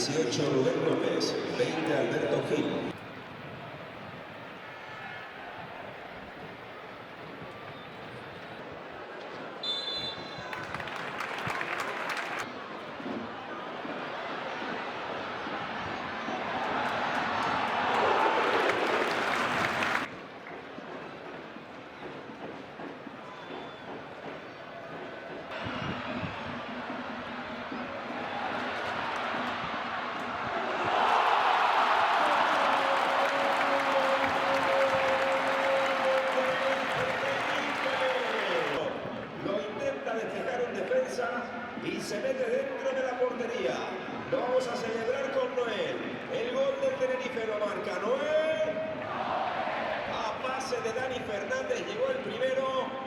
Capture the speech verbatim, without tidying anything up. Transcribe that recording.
Dieciocho Rubén López, veinte Alberto Gil. Lo intenta despejar un defensa y se mete dentro de la portería. Lo vamos a celebrar con Noel. El gol del Tenerife lo marca Noel. A pase de Dani Fernández llegó el primero.